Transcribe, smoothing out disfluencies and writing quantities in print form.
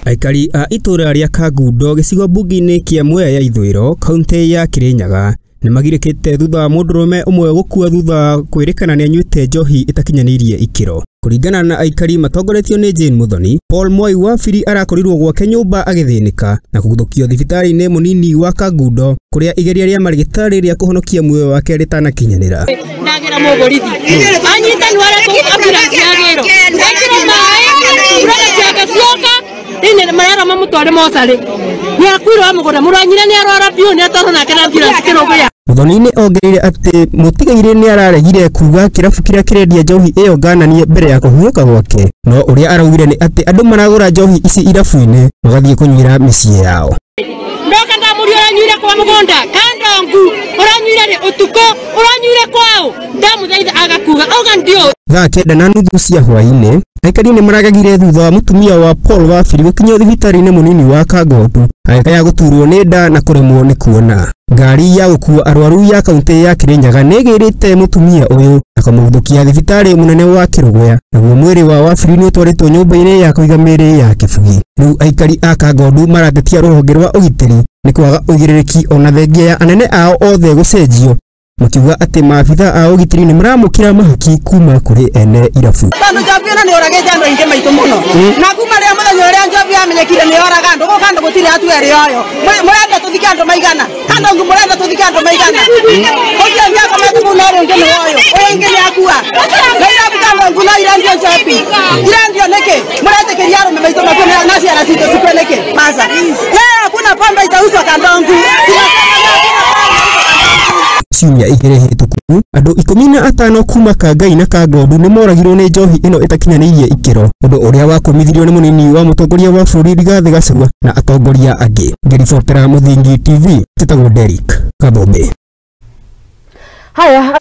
Aikari a itũra rĩa Kangundo gĩcigo mbunge-inĩ kĩa Mwea ya Ithũĩro kaunti ya Kirinyaga nĩmagirĩkĩte thutha wa mũndũrũme ũmwe gũkua thutha wa kwĩrĩkana nĩanyuĩte njohi ĩtakinyanĩirie ikĩro. Kũringana na aikari matongoretio nĩ Jane Muthoni, Paul Mwai wa Biri arakorirwo gwake nyũmba agĩthĩnĩka na kũguthũkio thibitarĩ-inĩ mũnini wa Kangundo kũrĩa igeria rĩa marigĩtarĩ rĩa kũhonokia muoyo wake rĩtanakinyanĩra. Ndagĩra mũborithi anyitani arĩa ambulance yagĩrwo ekĩrwo maĩ mbura ciake cioka rĩu marera mamũtware mocarĩ nĩakuirwo amũgũnda mũrũ wa nyina nĩarwara biũ nĩatwarwo nake na ambulance kĩrũgũya. Muthoni nĩ ongereire atĩ mũtigairĩ nĩararegire kuga kĩrabu kĩrĩa kĩrendia njohi ĩyo ngananie mbere ya kũhurũka gwake, no ũrĩa araugire nĩ atĩ andũ maragũra njohi ici irabu-inĩ magathiĩ kũnyuĩra mĩciĩ yao. Ndoka ndamũria ũranyuire kwa mũgũnda kandongu ũranyuire rĩ ũtukũ ũranyuire kwao ndamũthaitha agakuga auga ndio. Thaa 9:30 cia hwaĩ-inĩ aikari nĩ maragegire thutha wa mũtumia wa Paul Wabiri gũkinyio thibitarĩ-inĩ mũnini wa Kangondu agĩkaya gũturwo nĩ nda na kũremwo nĩ kuona. Ngari ya gũkua arwaru ya kaunti ya Kirinyaga nĩ ĩgĩrĩte mũtumia ũyũ na kũmũguthũkia thibitarĩ mũnene wa Kĩrũgũya, naguo mwĩrĩ wa Wabiri nĩ ũtwarĩtwo nyũmba-inĩ ya kũiga mĩĩrĩ ya Kĩbugi. Rĩu aikari a Kangondu maratetia rũhonge rwa ũgitĩri nĩ kwaga ũigĩrĩrĩki ona thengia ya anene ao othe gũcenjio, makiuga atĩ maabitha a ũgitĩri nĩ maramũkĩra mahaki kuma kũrĩ ene irabu. Tondũ njohi ĩno nĩ ũragĩte andũ aingĩ maitũ mũno, na kuma rĩrĩa mũthenya ũrĩa njohi yamenyekire nĩ yoraga andũ gũkũ andũ gũtirĩ hatua ĩrĩ yoyo. Mũrenda tũthike andũ maigana Kandongu, mũrenda tũthike andũ maigana ũcio ũngĩ akomete kũu na ũrĩa ũngĩ nĩ woyo ũyũ ũngĩ nĩ akua na irabu Kandongu no irendio njohi irendio nĩkĩ? Mũretĩkĩria arũme maitũ makue na ciana citũ cikue nĩkĩ? Masa leo hakuna pombe itauzwa Kandongu. Ciumia igĩrĩ hĩtũku andũ 15 kuma Kangai na Kangondu nĩ moragirwo nĩ njohi ĩno ĩtakinyanĩirie ikĩro, ũndũ ũrĩa wakũmithirio nĩ mũnini wa mũtongoria wa bũrũri Rigathĩ Gachagua na atongoria angĩ. Ngĩribotera Mũthingi TV, njĩtagwo Derrick Gathombe. Haya.